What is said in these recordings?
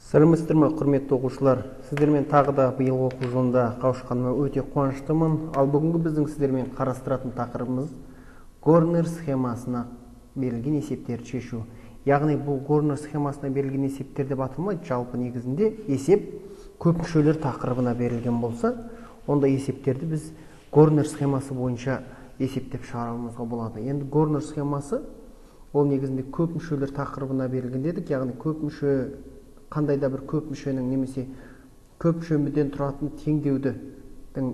Сәлеметсіздер ме, құрметті оқушылар? Сіздермен тағы да биылғы оқу жылында қауышқаныма өте қуаныштымын. Ал бүгінгі біздің сіздермен қарастыратын тақырыбымыз Горнер схемасына берілген есептерді шешу. Яғни бұл Горнер схемасына берілген есептер деп аталмайды, жалпы негізінде есеп көп мүшелер тақырыбына берілген болса, онда есептерді біз Горнер схемасы бойынша есептеп шығаруымызға болады. Енді Горнер схемасы ол негізінде көп мүшелер тақырыбына берілген дедік, яғни көп мүше қандай да бір көп мүшенің немесе көп мүшеден тұратын теңдеудің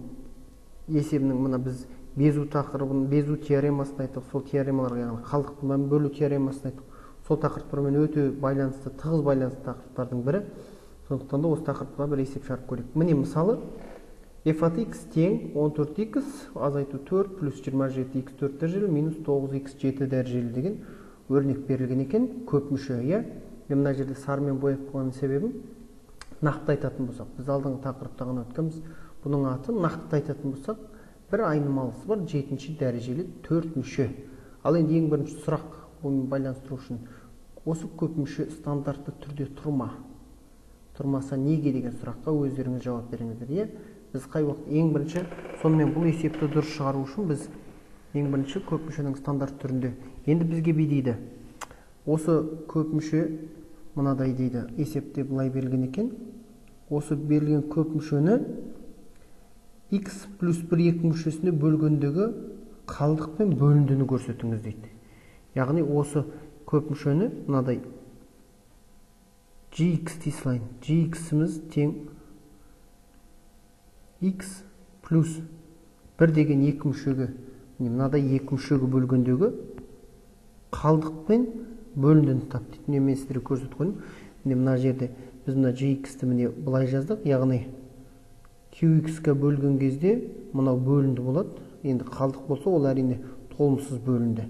есебінің мына біз Безу тақырыбын, Безу теоремасын айттық, сол теоремаларға, яғни қалдықтан бөлу теоремасын айттық. Сол тақырыптармен өте байланысты, тығыз байланысты тақырыптардың бірі. Сондықтан да осы тақырыпқа бір есеп шығарып көрейік. Міне мысалы f от x тең 14x азайту 4 плюс 27x 4 дәрежелі минус 9x 7 дәрежелі деген өрнек берілген екен, көп мүше, иә. Мен мына жерде сарымен бояп қойған себебім, нақты айтатын болсақ, біз алдыңғы тақырыпта ғана өткенбіз, бұның аты нақты айтатын болсақ, бір айнымалысы бар 7-ші дәрежелі 4 мүше. Ал енді ең бірінші сұрақ бұнымен байланыстыру үшін осы көп мүше стандартты түрде тұрма? Тұрмаса неге деген сұраққа өздеріңіз жауап беріңіздер, иә? Біз қай уақыт ең бірінші сонымен бұл есепті дұрыс шығару үшін біз ең бірінші көп мүшенің стандарт түрінде. Енді бізге бүй дейді. Осы көп мүше мынадай дейді, есепте былай берілген екен. Осы берілген көп мүшені x плюс 1 екі мүшесіне бөлгендегі қалдық пен бөліндіні көрсетіңіз дейді. Яғни осы көп мүшені мынадай gx дей салайын. Gx-іміз тең x плюс 1 деген екі мүшеге, мынадай екі мүшеге бөлгендегі қалдық пен бөліндіні тап дейді. Міне мен сіздерге көрсетіп қойдым. Міне мына жерде біз мына gx-ті міне былай жаздық, яғни qx-ке бөлген кезде мынау бөлінді болады. Енді қалдық болса, ол әрине толымсыз бөлінді.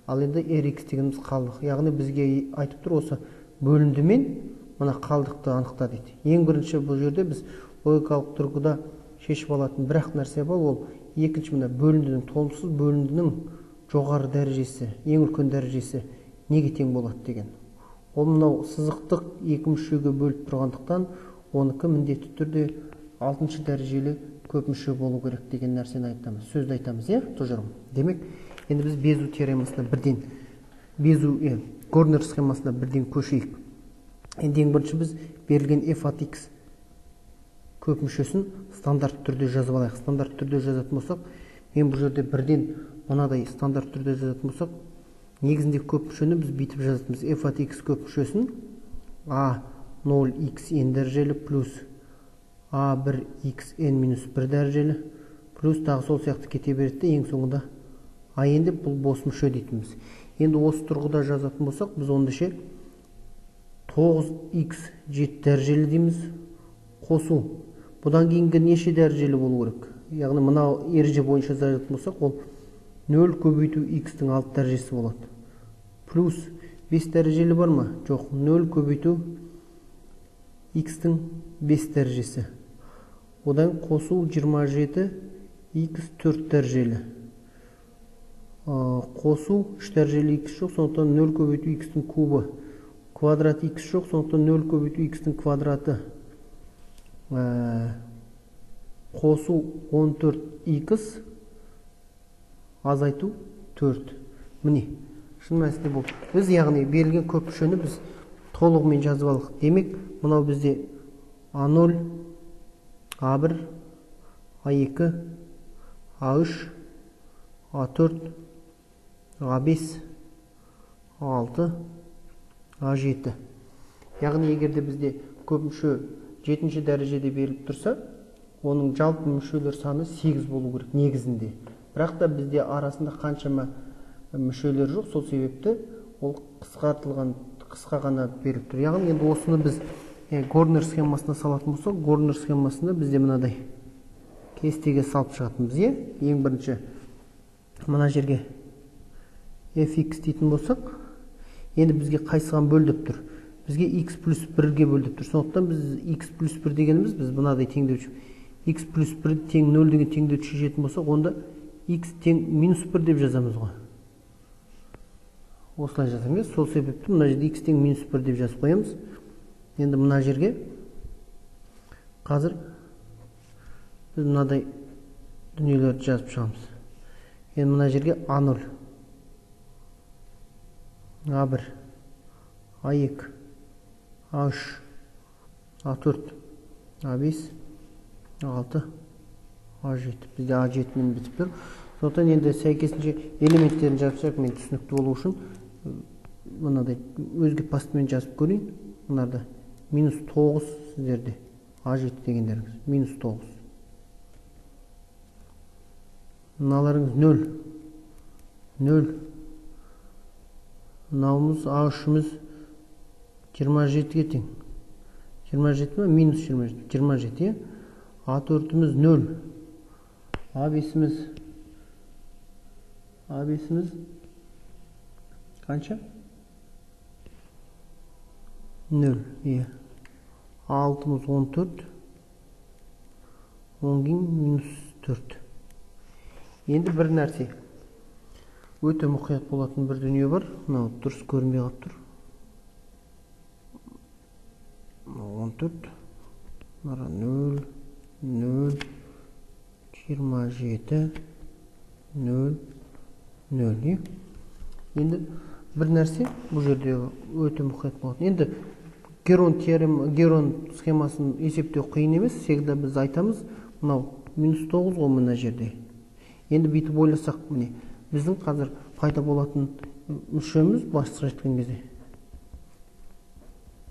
Ал енді rx дегеніміз қалдық. Яғни бізге айтып тұр осы бөлінді мен мына қалдықты анықта дейді. Ең бірінші бұл жерде біз логикалық тұрғыда шешіп алатын бір-ақ нәрсе бар, ол екінші мына бөліндінің толымсыз бөліндінің жоғары дәрежесі, ең үлкен дәрежесі неге тең болады деген. Ол мынау сызықтық екі мүшеге бөліп тұрғандықтан, оныкі міндетті түрде 6-шы дәрежелі көп мүше болу керек деген нәрсені айтамыз, сөзді айтамыз, иә, тұжырым. Демек, енді біз Безу теоремасына бірден, Безу, Горнер схемасына бірден көшейік. Енді ең бірінші біз берілген f от x көп мүшесін стандарт түрде жазып алайық. Стандарт түрде жазатын болсақ, мен бұл жерде бірден мынадай стандарт түрде жазатын болсақ, негізінде көп мүшені біз бүйтіп жазатынбыз. F от x көп мүшесін a 0x n дәрежелі плюс a 1 x n минус 1 дәрежелі плюс тағы сол сияқты кете береді де, ең соңында a n деп бұл бос мүше дейтінбіз. Енді осы тұрғыда жазатын болсақ, біз онда ше 9x 7 дәрежелі дейміз, қосу. Бұдан кейінгі неше дәрежелі болу керек? Яғни мынау ереже бойынша жазатын болсақ, ол 0 көбейту x-тің 6 дәрежесі болады. Плюс 5 дәрежелі бар ма? Жоқ, 0 көбейту x-тің 5 дәрежесі. Одан қосу 27 x 4 дәрежелі. Қосу 3 дәрежелі x жоқ, сондықтан 0 көбейту x-тің кубы. Квадрат x жоқ, сондықтан 0 көбейту x-тің квадраты. Қосу 14x азайту 4. Міне, шын мәнісінде бұл. Біз яғни берілген көп мүшені біз толығымен жазып алдық. Демек, мынау бізде А0, А1, А2, А3, А4, А5, А6, А7. Яғни егер де бізде көп мүше 7-ші дәрежеде беріліп тұрса, оның жалпы мүшелер саны 8 болу керек негізінде. Бірақ та бізде арасында қаншама мүшелер жоқ, сол себепті ол қысқартылған, қысқа ғана беріліп тұр. Яғни енді осыны біз Горнер схемасына салатын болсақ, Горнер схемасында бізде мынадай кестеге салып шығатынбыз, иә? Ең бірінші мына жерге fx дейтін болсақ, енді бізге қайсыған бөл деп тұр? Бізге x плюс 1-ге бөл деп тұр. Сондықтан біз x плюс 1 дегеніміз, біз мынадай теңдеуші x плюс 1 тең 0 деген теңдеуді шешетін болсақ, онда x тең минус 1 деп жазамыз ғой. Осылай жазамыз. Сол себепті мына жерде x тең минус 1 деп жазып қоямыз. Енді мына жерге қазір біз мынадай дүниелерді жазып шығамыз. Енді мына жерге А0, А1, А2, А3, А4, А5, А6, А7. Бізде А7 мен бітіп тұр. Сондықтан енді сәйкесінше элементтерін жазып шығайық, мен түсінікті болу үшін мынадай өзге пастымен жазып көрейін. Мынарда минус 9 сіздерде А7 дегендеріңіз минус 9. Мыналарыңыз 0, 0. Мынауымыз А3-іміз 27-ге тең. 27 ма? Минус 27. 27, иә? А4-іміз 0. А5-іміз қанша? 0, иә. А6-ымыз 14. Одан кейін минус 4. Енді бір нәрсе. Өте мұқият болатын бір дүние бар. Мынау дұрыс көрінбей қалып тұр. 14, 0, 0, 27, 0, 0. Енді бір нәрсе бұл жерде өте мұқият болатын. Енді Герон теорема, Герон схемасын есептеу қиын емес. Всегда біз айтамыз, мынау минус 9 ғой мына жерде. Енді бүйтіп ойласақ, міне біздің қазір пайда болатын мүшеміз басқа айтқан кезде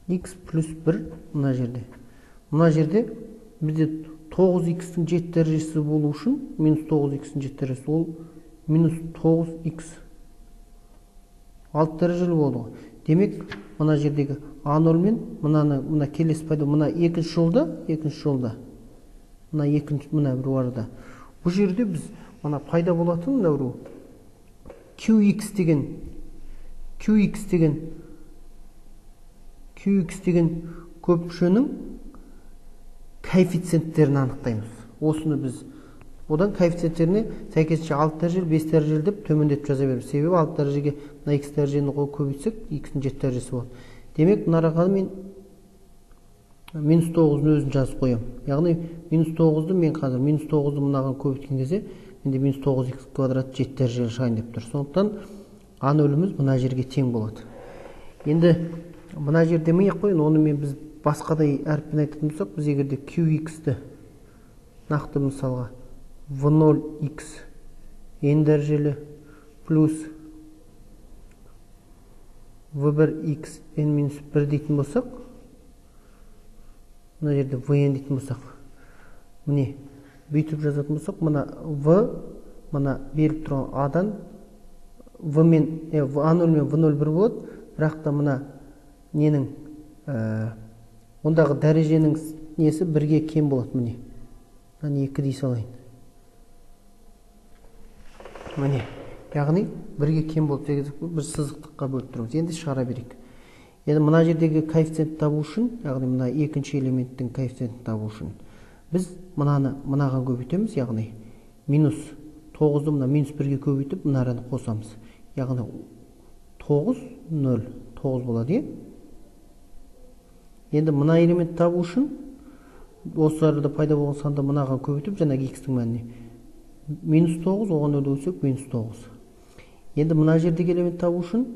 x плюс 1 мына жерде. Мына жерде бізде 9x-тің 7 дәрежесі болу үшін минус 9x-тің 7 дәрежесі ол минус 9x 6 дәрежелі болды ғой. Демек, мына жердегі А0 мен мынаны, мына келесі пайда, мына екінші жолда, мына екінші, мына бір арада. Бұл жерде біз мына пайда болатын мына бір QX деген көп мүшенің коэффициенттерін анықтаймыз. Осыны біз одан коэффициенттеріне сәйкесінше 6 дәрежелі, 5 дәрежелі деп төмендетіп жаза береміз. Себебі 6 дәрежеге мына x дәрежені көбейтсек, x-дің 7 дәрежесі болады. Демек, мына араға мен минус 9-ны өзін жазып қоямын. Яғни минус 9-ды мен қазір минус 9-ды мынаған көбейткен кезде менде минус 9x квадрат 7 дәрежелі шығайын деп тұр. Сондықтан А0-іміз мына жерге тең болады. Енді мына жерде демей ақ қояйын, оны мен біз басқадай әріппен айтатын болсақ, біз егер де qx-ті нақты мысалға v0x n дәрежелі плюс v1x n минус 1 дейтін болсақ, мына жерде vn дейтін болсақ, міне бүйтіп жазатын болсақ, мына v мына беріліп тұрған а-дан v мен а0 мен v0 бір болады, бірақ та мына ненің ондағы дәреженің несі бірге кем болады. Міне мынаны 2 дей салайын. Міне, яғни бірге кем болып бір сызықтыққа бөліп тұрмыз. Енді шығара берейік. Енді мына жердегі коэффициентті табу үшін, яғни мына екінші элементтің коэффициентін табу үшін біз мынаны мынаған көбейтеміз, яғни минус 9-ды мына минус 1-ге көбейтіп мына араны қосамыз. Яғни 9, 0, 9 болады, иә? Енді мына элемент табу үшін осы арада пайда болған санды мынаған көбейтіп, жаңағы x-тің мәніне минус 9, оған 0 бөлсек минус 9. Енді мына жердегі элемент табу үшін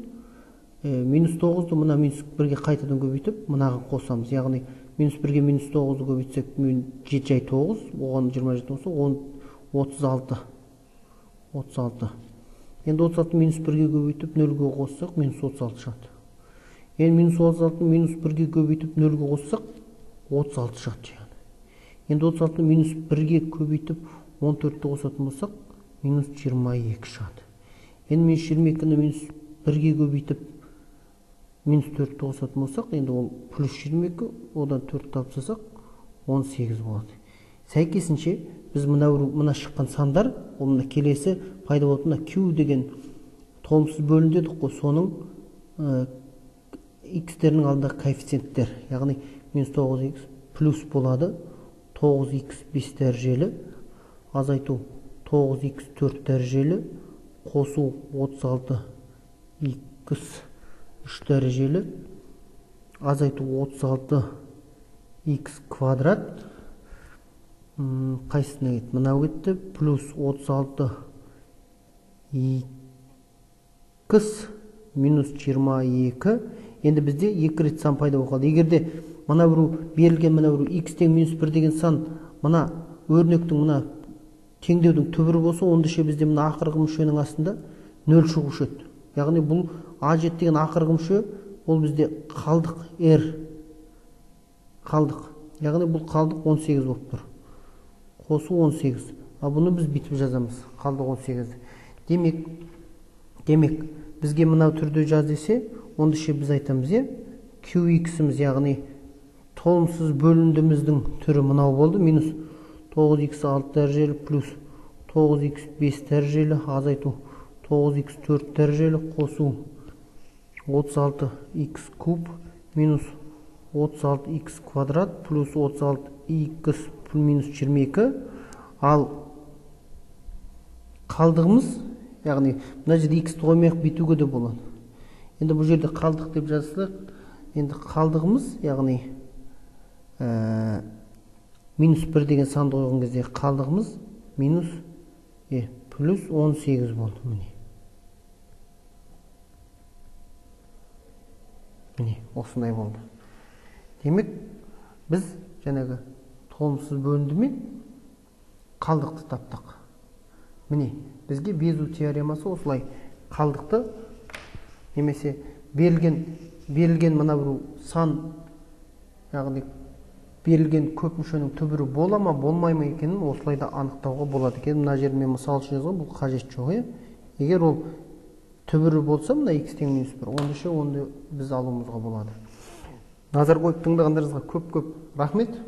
минус 9-ды мына минус 1-ге қайтадан көбейтіп, мынаған қосамыз. Яғни минус 1-ге минус 9-ды көбейтсек, 7 жай 9, оған 27 болса, 36. 36. Енді 36 минус 1-ге көбейтіп, 0-ге қоссақ, минус 36 шығады. Енді минус 36 минус 1-ге көбейтіп, 0-ге қоссақ, 36 шығады. Енді 36 минус 1-ге көбейтіп, 14-ті қосатын болсақ, минус 22 шығады. Енді минус 22-ні минус 1-ге көбейтіп, минус 4-ті қосатын болсақ, енді ол плюс 22, одан 4 тапсасақ, тастасақ, 18 болады. Сәйкесінше, біз мына шыққан сандар, ол мына келесі пайда болатын мына Q деген толымсыз бөлім дедік қой, соның x-терінің алдындағы коэффициенттер, яғни минус 9x плюс болады, 9x 5 дәрежелі, азайту 9x 4 дәрежелі, қосу 36x 3 дәрежелі, азайту 36 х квадрат қайсысына кетті? Мынау кетті, плюс 36 х минус 22. Енді бізде екі рет сан пайда болып қалды. Егер де мына біреу берілген, мына біреу х тең минус 1 деген сан мына өрнектің, мына теңдеудің түбірі болса, онда ше бізде мына ақырғы мүшенің астында 0 шығушы еді. Яғни бұл А7 деген ақырғы мүше, ол бізде қалдық R. Қалдық. Яғни бұл қалдық 18 болып тұр. Қосу 18. Ал бұны біз бүйтіп жазамыз. Қалдық 18. Демек бізге мынау түрде жаз десе, онда ше біз айтамыз, QX-іміз, яғни толымсыз бөліндіміздің түрі мынау болды. Минус 9x 6 дәрежелі плюс 9x 5 дәрежелі азайту 9x 4 дәрежелі қосу 36x куб минус 36x квадрат плюс 36x минус 22. Ал қалдығымыз, яғни мына жерде x-ті қоймай-ақ бүйтуге де болады. Енді бұл жерде қалдық деп жазсақ, енді қалдығымыз, яғни минус 1 деген санды қойған кезде қалдығымыз минус плюс 18 болды. Міне. Міне, осындай болды. Демек, біз жаңағы толымсыз бөліндімен қалдықты таптық. Міне, бізге Безу теоремасы осылай қалдықты немесе берілген мына бір сан, яғни берілген көп мүшенің түбірі бола ма, болмай ма екенін осылай да анықтауға болады екен. Мына жерде мен мысал үшін жазған, бұл қажет жоқ. Егер ол түбірі болса, мына х тең минус 1, онда ше, онда біз алуымызға болады. Назар қойып тыңдағандарыңызға көп-көп рахмет.